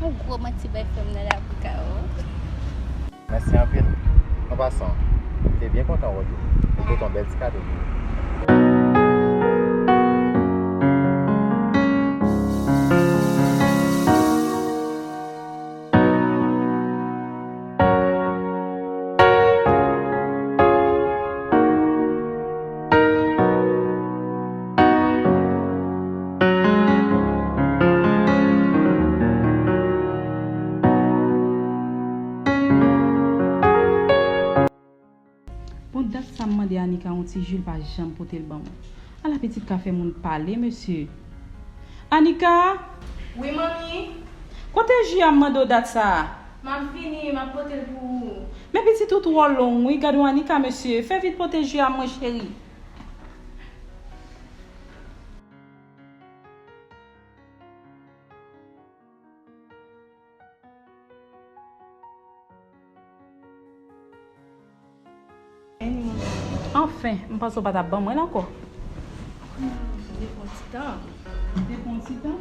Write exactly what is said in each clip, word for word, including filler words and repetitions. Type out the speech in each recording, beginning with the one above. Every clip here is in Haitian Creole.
Yon gwo manti bay frè m nan labou ka ou. Mèsi anpil. An pasan, m te byen kontan wè w tou. M pote yon bèl ti kado pou ou. Bon, dat sa m mande Anika yon ti ji, l pa janm pote l ban mwen. Ala pitit ka fè moun pale, mesye. Anika! Wi, manmi? Kote ji a m mande w dat sa a? M ap vini, m ap pote l pou ou. Men pitit ou twò long, wi. Gad yon Anika, mesye. Fè vit pote ji a mwen, cheri. Anfen, m panse w pa t ap ban mwen l ankò. Li te pran ti tan. Li te pran ti tan?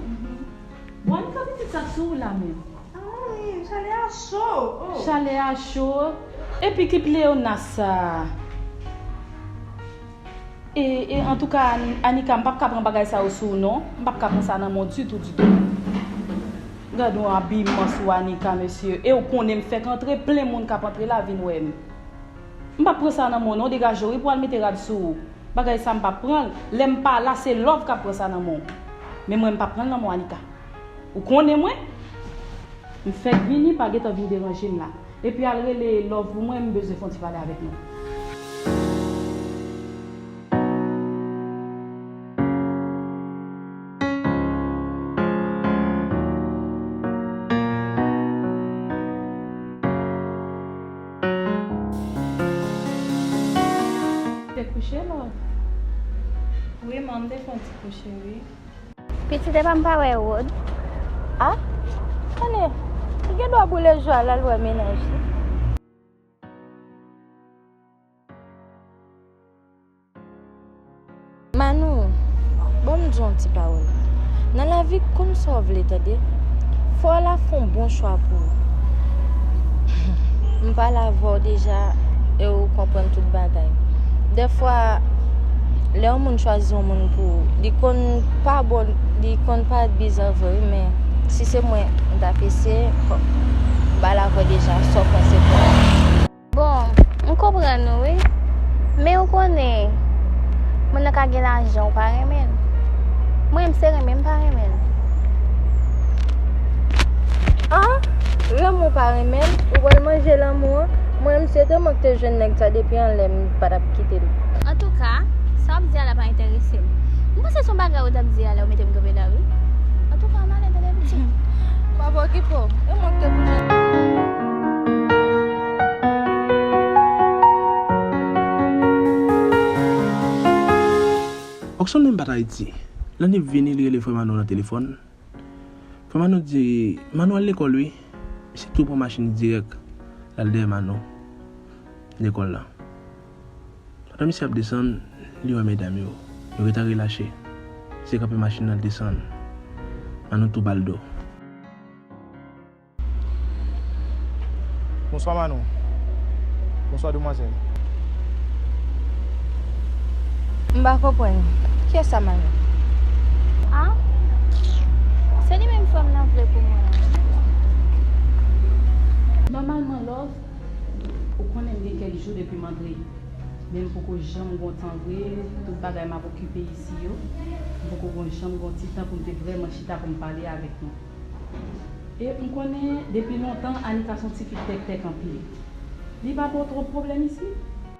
Bon, Anika, pitit sa sou ou la menm? Ah, manmi, chalè a cho. Oh. Chalè a cho. Epi ki pleyonas sa a? E, e, antouka, Ani-, Anika, m p ap ka pran bagay sa yo sou ou, non. M p ap ka pran sa nan men w ditou, ditou. Gad yon abiman sou Anika, mesye. E w konnen m fèk antre, plen moun k ap antre la vin wè m. M p ap pran sa nan men w, non. Degaje w, wi, pou al mete rad sou ou. Bagay sa, m p ap pran l. Lè m pa la, se Love k ap pran sa nan men w. Men mwen, m p ap pran l nan men w, Anika. Ou konnen mwen? M fèk vini, pa gentan vin deranje m la. Epi al rele Love pou mwen, m bezwen fè yon ti pale avèk nou. Te kouche, Love? Wi, manmi, m te fè yon ti kouche, wi. Pitit, epa m pa wè Rod. A? Tande, li gen dwa boule jou a, l al wè mennaj li. Manou, ban m di w yon ti pawòl. Nan lavi, konn sa w vle, tande. Fò w la fè yon bon chwa pou ou. M pale avè w deja e ou konprann tout bagay. Dèfwa, lè yon moun chwazi yon moun pou ou, li konn pa bon, li konn parèt bizar vre, wi, men si se mwen, m t ap eseye, m pale avè w deja, sa w panse pou mwen? Bon, m konprann ou, wi. Men ou konnen, moun nan ka gen lajan, ou pa renmen l. Mwen, m se renmen, m pa renmen l. A? Renmen ou pa renmen l, ou pral manje lanmou an? Mwen, m se tèlman k te jwenn nèg sa depi anlè m pa t ap kite l. Antouka, sa w ap di a la pa enterese m. M panse se yon bagay ou t ap di a lè w mete m kanpe la, wi. Antouka, ann ale, tande pitit. Pa okipe w. E mwen k te pou jwenn. Okson menm pa t Ayiti. Lè li vini, li rele frè Manou nan telefòn. Frè Manou di, Manou al lekòl, wi. Misye tou pran machin li dirèk, l al dèyè Manou lekòl la. Pandan misye ap desann, li wè medam yo. Yo gentan relache. Misye kanpe machin nan, l desann. Manou tou ba l do. Bonswa, Manou. Bonswa, demwazèl. M pa konprann. Kiyès sa, Manou? A? Se li menm fanm nan vle pou mwen an. Nòmalman, Love, ou konnen m gen kèk jou depi m antre. Men m poko janm gon tan vre, tout bagay m ap okipe isi yo. M poko gon janm gon ti tan pou m te vrèman chita pou m pale avèk nou. E m konnen depi lontan Anika se yon tifi tèktèk anpil. Li pa ba w twòp pwoblèm isi?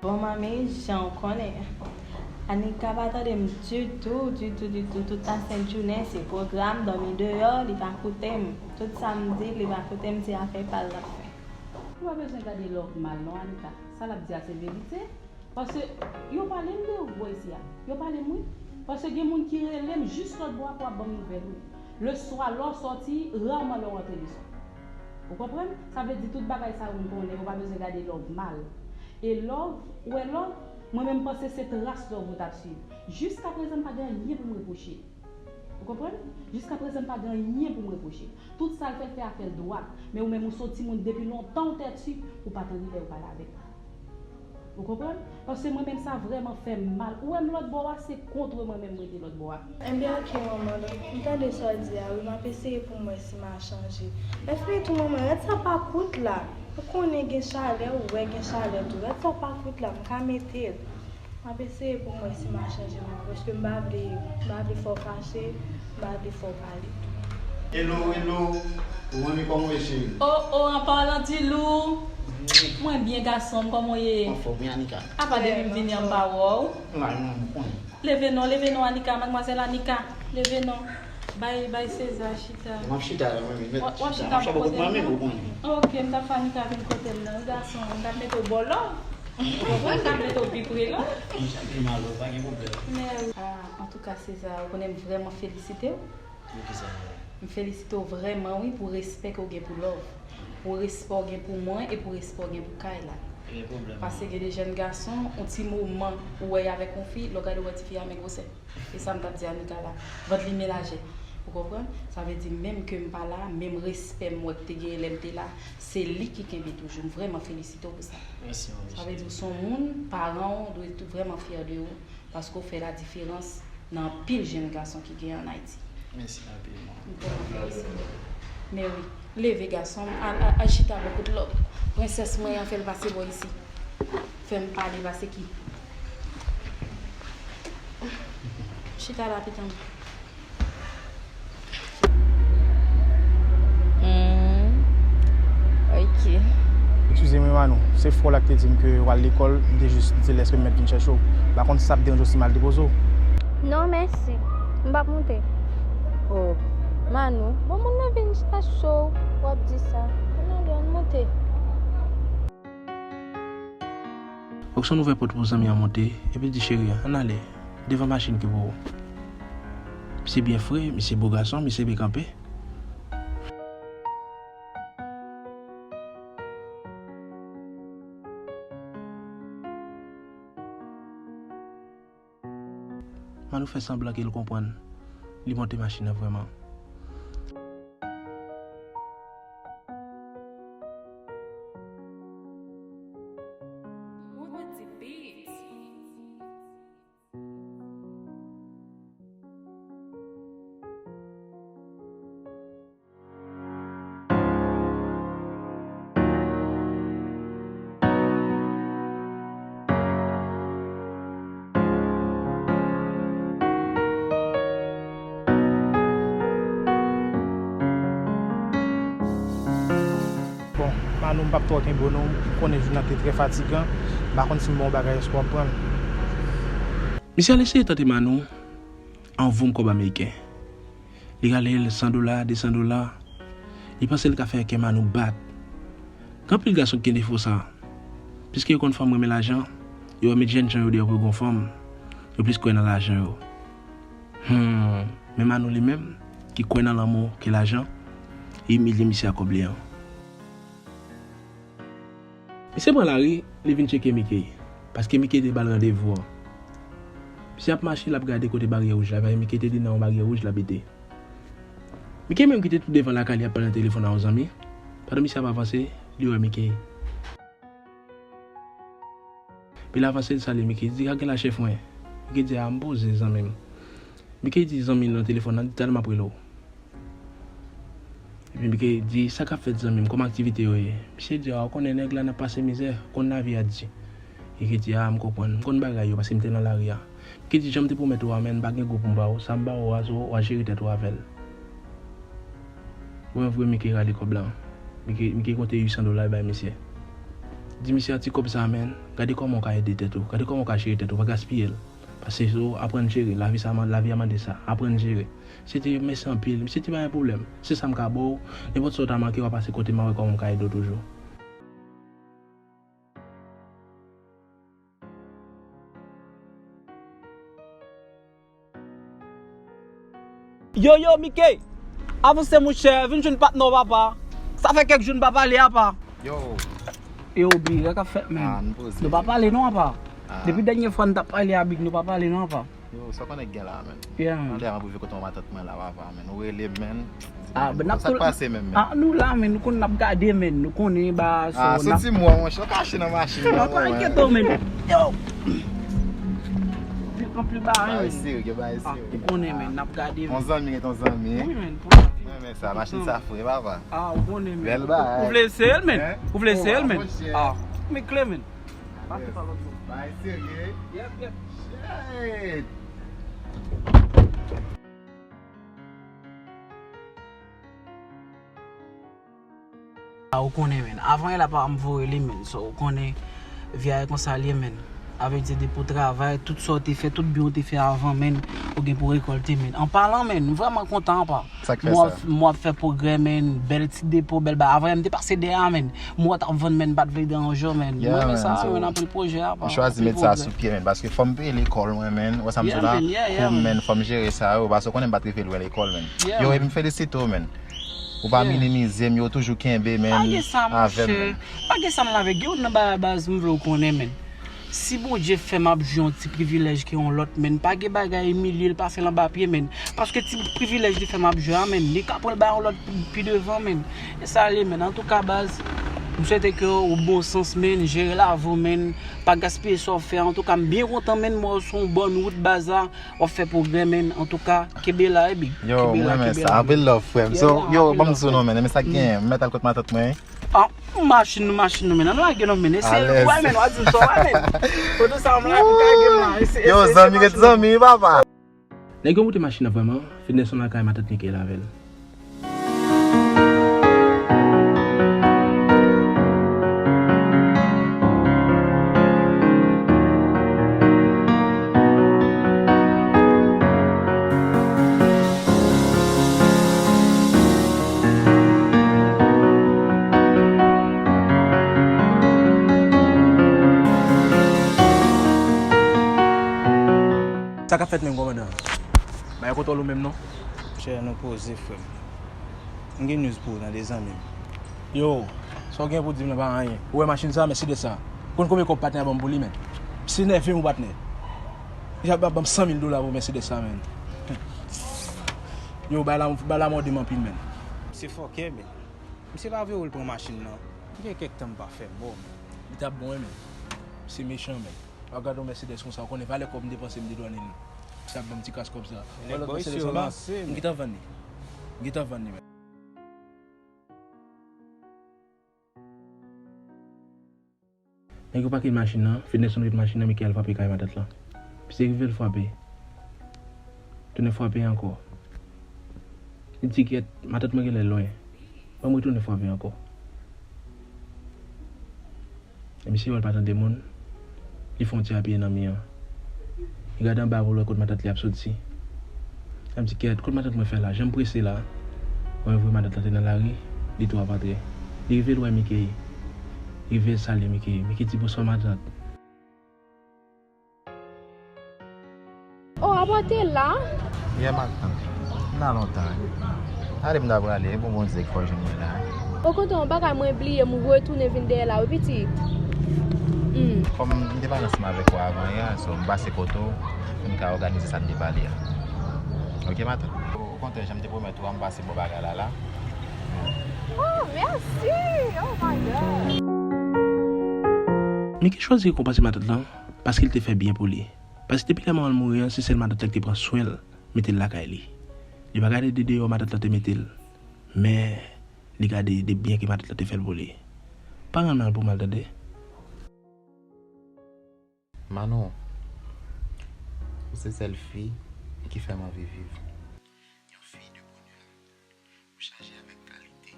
Bon, manmi, jan w konnen, Anika pa tande m ditou, ditou, ditou. Tout lasent jounen, se pwogram, dòmi deyò, li pa koute m. Tout sa m di, li pa koute m, se afè pa l l ap fè. Ou pa bezwen gade Love mal non, Anika. Sa l ap di a se verite. Paske yo pale m de ou bò isi a. Yo pale m wi. Paske gen moun ki rele m jis lòt bò a pou ap ban m nouvèl wi. Leswa, lè w sòti, raman lè w rantre leswa. Ou konprann? Sa vle di tout bagay sa yo m konnen, ou pa bezwen gade Love mal. E Love, ou wè Love, mwen menm m panse se tras Love ou t ap swiv. Jiskaprezan m pa gen anyen pou m repwoche. Ou konprann? Jiska prezan, m pa gen anyen pou m repwoche l. Tout sa l fè, l fè afè l dwat. Men ou menm, ou se yon timoun depi lontan, ou tèti, ou pa t annik lè yo pale avèk ou. Ou konprann? Paske mwen menm, sa vrèman fè m mal. Ou wè m lòt bò a, se kont mwen menm m rete lòt bò a. Enben, oke, manman, donk, m tande sa w di a, wi, m ap eseye pou m wè si m a chanje. Epi tou, manman, rad sa pa kout la. Ou konnen gen chalè, ou wè gen chalè tou. Rad sa pa kout la, m ka mete l. M ap eseye pou m wè si m a chanje, manman, paske m pa vle, m pa vle fè w fache, m pa vle fè w pale. Hello, hello. Ou renmen kòman w ye, cheri? Oh, oh, an palan di Lou. Mwen byen, gason m, kòman w ye? Anfòm, wi, Anika. Apa depi m vini an m pa wè w? M la, non, m konnen. Leve non, leve non, Anika, madmwazèl Anika. Leve non. Bay, bay Seza chita. M ap chita la, mwen menm. W ap chita bò kote m nan? Ok, m t ap fè Anika vin kote m nan, wi, gason, m t ap mete w bò lò. Ou konprann, m t ap mete w pi pre lò. Mwen chak jou m a lò, pa gen pwoblèm. Mèsi. Ah, antouka, Seza, ou konnen m vrèman felisite w. Pou kisa? M felisite w vrèman, wi, pou respè ke w gen pou Love. Pou respè w gen pou mwen e pou respè w gen pou kay la. Pa gen pwoblèm. Paske gen de jèn gason, yon ti moman ou wè y avèk yon fi, lè w gade w wè tifi a men gwosè. E sa m t ap di Anika la. Vant li men lajè. Ou konprann? Sa vle di menm ke m pa la, menm respè m wè k te genyen lè m te la, se li ki kenbe toujou. M vrèman felisite w pou sa. Mèsi, manmi cheri. Sa vle di w se yon moun, paran w dwe tou vrèman fyè de ou, paske w fè ladiferans nan anpil jèn gason ki genyen ann Ayiti. Mèsi anpil, manmi. M vrèman felisite w. Men wi. Leve, gason m, al, al, al chita bò kote Love. Prensès mwen an, fè l pase bò isi. Fè m pale, pase ki. Chita la, pitit mwen. Hmm. Ok. Eskize m wi, Manou. Se frè w la ki te di m ke w al lekòl, m te jis di l èske m mèt vin chèche w. M pa konn si sa ap deranje w si m al depoze w. Non, mèsi. M p ap monte. Oh, Manou, bon moun nan vin chèche w, w ap di sa. Ann ale, ann monte. Rockson ouvè pòt pou zanmi an monte, epi l di cheri a, ann ale, devan machin ki pou ou. Misye byen fre, misye bo gason, misye byen kanpe. Manou fè sanblan ke l konprann. Li monte machin nan vrèman. Bon, Manou, m p ap twò kenbe w non, m konnen jounen an te trè fatigan, m pa konn si m ba w bagay, èske w ap pran l? Misye al eseye tante Manou, anvo m kòb ameriken. Li rale l san dola, de san dola. Li panse l ka fè kè Manou bat. Gen anpil gason ki gen defo sa. Piske yo konn fanm renmen lajan, yo wè met jèn jan yo deyò pou yo gen yon fanm, yo plis kwè nan lajan yo. Hmm, men Manou li menm, ki kwè nan lanmou ke lajan, li imilye misye ak kòb li an. Misye pran lari, li vin tcheke Mickey, paske Mickey te ba l randevou an. Misye ap mache, l ap gade kote baryè wouj la, paske Mickey te di nan yon baryè wouj l abite. Mickey menm ki te tou devan lakay li ap pale nan telefòn a yon zanmi, pandan misye ap avanse, li wè Mickey. Epi l avanse, l salye Mickey, di, "Ka gen la, chèf mwen?" Mickey di, "A, m poze, zanmi m." Mickey di zanmi l nan telefòn nan, di, "Talè m ap rele w." Epi Mickey di, "Sa k ap fèt, zanmi m? Kòman aktivite yo ye?" Misye di, "A, w konnen nèg la nan pase mizè, konn lavi a di." Mickey di, "A, m konprann, m konn bagay yo, paske m te nan lari a." Mickey di, "Jan m te pwomèt ou a, menn, m pa gen gwo pou m ba w, sa m ba w a, se w, w a jere tèt ou avè l." Vre, vre, Mickey rale kòb la. Mickey, Mickey konte uit san dola, li bay misye. Di misye, "A, ti kòb sa a, menn, gade kòman w ka ede tèt ou, gade kòman w ka jere tèt ou, pa gaspiye l. Paske se w, aprann jere, lavi sa, lavi a mande sa, aprann jere." Misye te, "Mèsi anpil." Misye te, "Pa gen pwoblèm. Se sa m ka ba w. Nenpòt sa w ta manke, w a pase kote m, m a wè kòman m ka ede w toujou." Yo, yo, Mickey! Avanse, monchè, vin jwenn patnè w, papa. Sa fè kèk jou n pa pale, apa. Yo. Yo, Big, sa k ap fèt, menn? Ah, nou poze. Nou pa pale, non, apa. Ah. Depi dènye fwa n t ap pale a Big, nou pa pale, non, apa. Yo, sa w konnen k gen la, menn. Yeah, menn. Anlè a m ap rive kote yon matant mwen la, papa, menn. Ou rele m, menn. Ah, ben, n ap sa k pase menm, menn? Ah, nou la, menn. Nou konn n ap gade, menn. Nou konnen ba, so, ah, n ap soti mwa, monchè. Ou kache nan machin nan, pa enkyete w, menn. Yo! Anpil bagay, menn. Bagay serye, bagay serye. Ah, ou konnen, menn. N ap gade, menn. Yon zanmi ret yon zanmi. Wi, menn. Mwen renmen sa, machin sa fre, papa. Ah, ou konnen, menn. Bèl bagay. Ou vle eseye l, menn? Ou vle eseye l, menn? Ah, men kle, menn. Pase pa lòt bò. Bagay serye. Yep, yep. Shit. Ah, ou konnen, menn. Avan yè la, papa m voye li, menn. So, ou konnen, vi a e konsa l ye, menn. Sa vle di depi w travay, tout sa w te fè, tout byen w te fè avan, menn, ou gen pou w rekòlte, menn. An palan, menn, m vrèman kontan, apa. Sa k fè sa? M wè w ap, m wè w ap fè pwogrè, menn. Bèl ti depo, bèl bagay. Avan yè m te pase dèyè a, menn. M wè w t ap vann, menn, m pa t vle deranje w, menn. M renmen sa, menn, anpil pwojè, apa. M chwazi met sa sou pye, menn, paske fò m peye lekòl mwen, menn. Ou wè sa m di w la? Pou m, menn, fò m jere sa, yo, paske ou konnen m pa t rive lwen lekòl, menn. Yo, epi m felisite w, menn. Ou pa minimize m, yo toujou kenbe, menn, avè m, menn. Pa gen sa, monchè. Pa gen sa m la avè. Gen youn nan bagay baz m vle w konnen, menn. Si Bondye fè m ap jwi yon ti privilèj ke yon lòt, menn, pa gen bagay imilye l pase l anba pye, menn. Paske ti privilèj li fè m ap jwi a, menn, li ka pran l bay yon lòt pi, pi devan, menn. E sa l ye, menn. Antouka, baz, m swete ke w bon sans, menn, jere lavi w, menn, pa gaspiye sa w fè a. Antouka, m byen kontan, menn, m wè w sou yon bòn wout, baz la. W ap fè pwogrè, menn. Antouka, kenbe la, wi, big. Yo, kenbe la, mwen renmen sa. Anpil love, frè m. So, yo, ban m di w non, menn. Men sa k genyen. M mèt al kot matant mwen, wi. Ah, machin nou, machin nou, menn. Ann lage non, menn. Eseye nou wè, menn. W a di m sa w wè, menn. Foto sa m la, pou kage m la. Yo, zanmi ret zanmi, wi, papa. Nèg yo moute machin nan vrèman. Fidnèson lakay matant Michael avè l. Sa k ap fèt menm, kòmandan? Bagay kontwòl ou menm non? Chè, nou poze, frè m. M gen news pou ou, tande, zanmi m. Yo, sa w gen pou di m lan pa anyen. Ou wè machin sa, Mercedes sa? Konn konbyen kòb patnè a ban m pou li, menn? Misye nève m, wi, patnè. Misye ap ban m san mil dola pou Mercedes sa, menn. Yo, bagay la, bagay la mòde m anpil, menn. Se fòkè, menn. Misye pa vle w l pran machin nan. M gen kèk tan m pa fè mò, menn. Li t ap bon, wi, menn. Misye mechan, menn. W ap gade yon Mercedes konsa, ou konnen valè kòb m depanse m dedwannen li. Sa ap ban m ti kras kòb sa. Wè lòt Mercedes anba? M gentan vann li. M gentan vann li, menn. Nèg yo pake machin nan, Fidnèson ret machin nan, Michael frape kay matant lan. Misye rive l frape. Tounen frape ankò. Li di, "Kèt, matant mwen genlè lwen. Ban m retounen frape ankò." E misye wè l pa tande moun, li fè yon ti apiye nan mi an. Li gade anba pou l wè kot matant li ap soti. L ap di, "Kèt, kot matant mwen fè la? Jan m prese la." Wè vre matant lan te nan lari, li tou ap antre. Li rive l wè Mickey. Li rive l salye Mickey. Mickey di, "Bonswa, matant." Oh, apa w te la? Yè matant. M la lontan, wi. Ale m ta prale, e bon Bondye k fè w jwenn mwen la. Okontrè, yon bagay mwen bliye, m retounen vin dèyè la, wi, pitit. Hmm. Kòm m te pale ansanm avèk ou avan yè, so, m pase kote w, pou n ka òganize sa n te pale a. Oke, matant? Okontrè, jan m te pwomèt ou a, m pase bò bagay la, la. Oh, mèsi! Oh my God! Mickey chwazi rekonpanse matant lan, paske l te fè byen pou li. Paske depi lè manman l mouri an, se sèl matant lan ki te pran swen l, mete l lakay li. Li pa gade de deyò matant lan te mete l, men li gade de byen ke matant lan te fè l pou li. Pa rann mal pou mal, tande. Manon, ou se sèl fi ki fè m anvi viv. Yon fi de bonè. Ou chaje avèk kalite.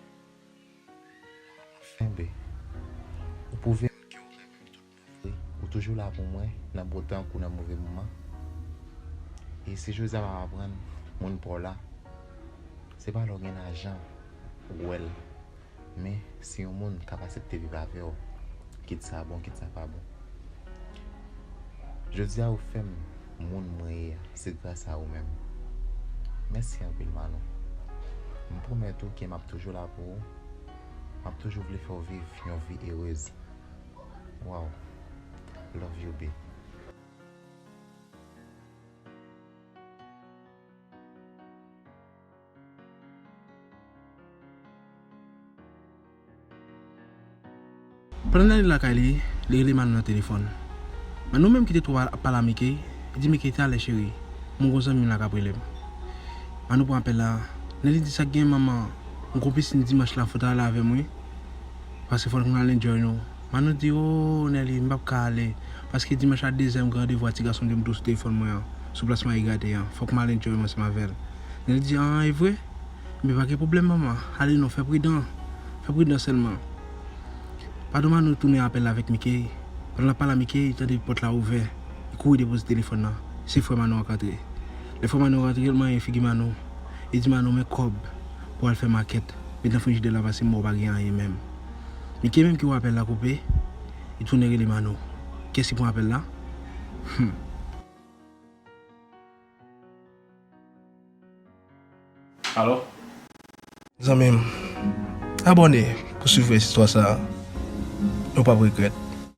Anfen, be, ou pwouve m ke w renmen m tout bon vre. Ou toujou la pou mwen, nan bon tan kou nan move moman. E si jodi a m ap aprann moun pa w la, se pa lè w gen lajan ou wè l. Men, si yon moun k ap aksepte viv avè w, kit sa bon, kit sa pa bon. Jodi a, ou fè m moun mwen ye a, se gras a ou menm. Mèsi anpil, Manon. M pwomèt ou ke m ap toujou la pou ou. M ap toujou vle fè w viv yon vi erez. Wow. Love you, babe. Pandan Nèli lakay li, li rele Manou nan telefòn. Manou menm ki te twouve ap pale a Mike, li di Mike, "Talè cheri, mwen gon zanmi m la k ap rele m." Manou pran apèl la. Nèli di, "Sa k gen manman, m gon pisin dimanch la, fò w ta ale avè m wi. Paske fò n al enjoy nou." Manou di, "O Nèli, m p ap ka ale. Paske dimanch a dezè m gen randevou a ti gason de m tou sou telefòn mwen an, sou plas Mayi Gade an. Fòk m al enjoy m ansanm avè l." Nèli di, "An, e vre? Ebyen pa gen pwoblèm manman. Ale non, fè pridan. Fè pridan sèlman." Pandan Manou tounen apèl la avèk Mike, pandan l ap pale a Mike, li tande pòt la ouvè. Li kouri depoze telefòn nan. Se frè Manou an k antre. Lè frè Manou an rantre, l manyen figi Manou. Li di Manou, "Men kòb pou al fè makèt. Met nan frijidè la paske m wè w pa gen anyen menm." Mike menm ki wè apèl la koupe, li tounen rele Manou. Kiyès ki pran apèl la? Hmm. Alo? Zanmi m, abòne pou swiv rès istwa sa a. Ou p ap regrèt.